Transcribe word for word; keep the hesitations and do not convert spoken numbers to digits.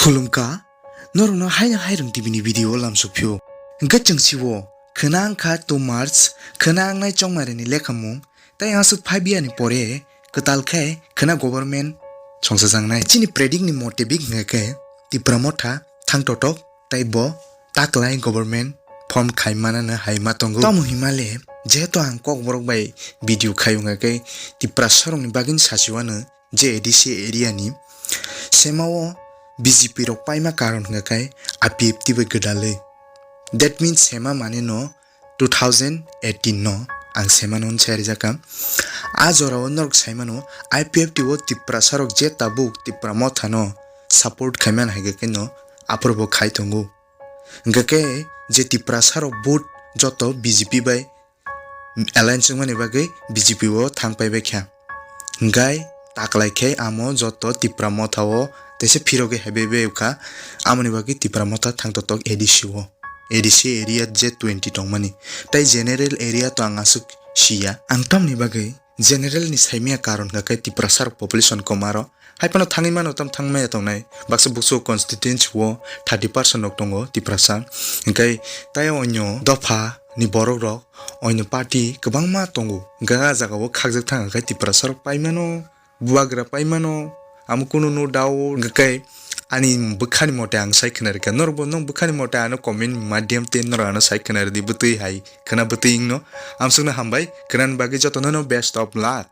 Khulumkha, norokno haino hairung T V ni video o lamsok phio. Hwnkhe chwng siwo, khwna wngkha two March, khwna wngnai chongmairani lekhamung, tei aswk five year ni pore kwtal khe khwna government songchajaknai. Chini predict ni mote bik hwnkhe Tipra Motha thang totok tei bo taklai government form khai manano hai ma tongo. Tamo himale, jehetu ang Kokborok bai video khai wngkha khe Tiprasarokni bagwino sachiwano je A D C area ni sema o B J P rok paima karon hwnkha khe I P F T bai gwdalwi. That means sema mane no two thousand eighteen no ang sema no sai rijak kha. A jora o norok sai mano I P F T o Tiprasarok je tabuk Tipra Motha no support khai man hai khe no aphuru bo khai tongo. Hwnkhe khe je Tiprasarok vote joto B J P bai alliance wngmani bagwi B J P o thang pai bai kha. Hwnkhe taklai khe amo joto Tipra Motha o teisa phirogwi hai bai bai kha, amoni bagwi Tipra Motha thang totok A D C o, A D C area je twenty tongmani. Tei general area to ang aswk siya. Ang tamni bagwi general ni saimaya karon hwnkha khe Tiprasarok population kom aro. Hai phano thangwi mano, tam thangmaya tongnai. Baksa buksu constituency o thirty percent rok tongo Tiprasa. Hwnkhe tei onyo dopha ni borok rok, onyo party kwbangma tongo. Hwnkhe ah jaga o khakjak thang khe Tiprasa rok pai mano, bubagra pai mano. Amo kunu no doubt. Hwnkhe ani bwkhani mote ang sai khna rikha. Norok bo nwng bwkhani mote ano comment madhyam tei norok ano sai khna ridi, bwtwi hai khna bwtwi wngno. Amsukno hambai, khwnani bagwi jotono no best of luck.